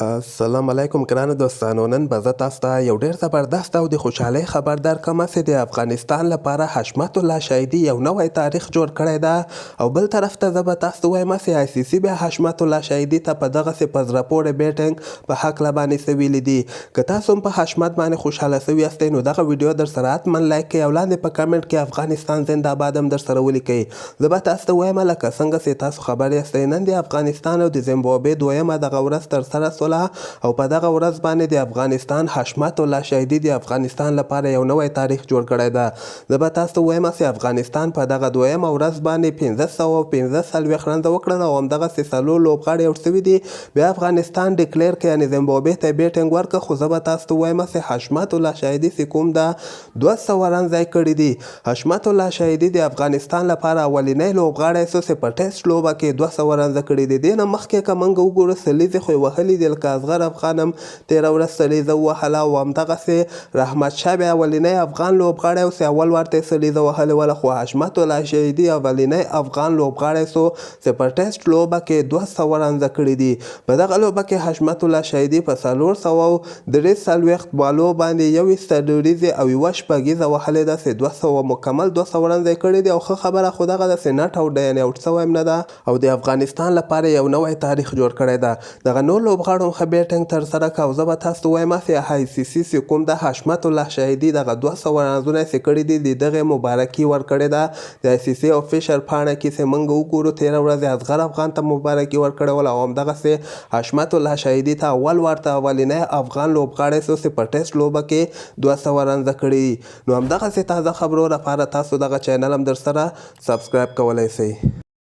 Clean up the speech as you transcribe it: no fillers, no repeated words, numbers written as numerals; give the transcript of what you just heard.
السلام علیکم ګرانو دوستانو، نن به زه تاسو ته یو ډیر زبردست او د خوشحالۍ خبر درکړم چې د افغانستان لپاره حشمت الله شاهدي یو نوی تاریخ جوړ کړی ده. او بل طرف ته زه به تاسو ته وایم چې آی سي سي بیا حشمت الله شاهدي ته په دغسې په زړه پورې بیټنګ په هکله باندې څه ویلي دي. که تاسو هم په حشمت باندې خوشحاله سوي یاستئ نو دغه ویډیو در سره حتما لایک کړئ او لاندې په کمنټ کې افغانستان زنده آباد هم در سره ولیکئ. زه به تاسو ته وایم لکه څنګه چې تاسو خبر یاستئ، نن د افغانستان او د زمبابوې دویمه دغه ورځ ترسره سوله او په دغه ورځ باندې د افغانستان حشمت الله شاهدي د افغانستان لپاره یو نوی تاریخ جوړ کړی ده. زه به تاسو وایم چې افغانستان په دغه دویمه ورځ باندې 545 رنزه وکړل او همدغسې څلور لوبغاړي اوټ سوي دي. بیا افغانستان ډیکلیر کړ، یعنې زمبابوې ته بیټنګ ورکړ، خو زه به تاسو ته وایم چې حشمت الله شاهدي چې کوم ده 200 رنزه یې کړي دي. حشمت الله شاهدي د افغانستان لپاره اولینی لوبغاړی سو چې په ټیسټ لوبه کې 200 رنزه کړي دي. دې نه مخکې که موږ وګورو سلیزې خو یې وهلي دي، لکه اصغر افغان هم تېره ورځ سلیزه ووهله او همدغسې رحمت شاه بیا اولینی افغان لوبغاړی و چې اول وار ته یې سلیزه وهلې وله، خو حشمت الله شهیدي اولینی افغان لوبغاړی سو چې په ټیسټ لوبه کې 200 رنزه کړي دي. په دغه لوبه کې حشمت الله شهیدي په 443 بالو باندې 21 څلوریزې او یوه شپږیزه وهلې ده چې 200 مکمل 200 رنزه یې کړي دي. او ښه خبره خو دغه ده چې نټ اوټ دی، یعنې اوټ سوی هم نه ده او د افغانستان لپاره یو نوی تاریخ جوړ کړی ده. دغه نور لوبغاړو هم ښه بیټنګ ترسره کړ او زه به تاسو ته وایم چې آی سي سي چې کوم ده حشمت الله شاهدي دغه 200 رنزونه چې کړي دي د دغې مبارکي ورکړې ده. د آی سي سي افیشل پاڼه کې چې موږ وګورو تېره ورځ اصغر افغان ته مبارکي ورکړې وله او همدغسې حشمت الله شاهدي ته اول وار ته اولینی افغان لوبغاړی سو چې په ټیسټ لوبه کې 200 رنزه کړي دي. نو همدغسې تازه خبرو لپاره تاسو دغه چینل هم درسره سبسکرایب کولی سئ.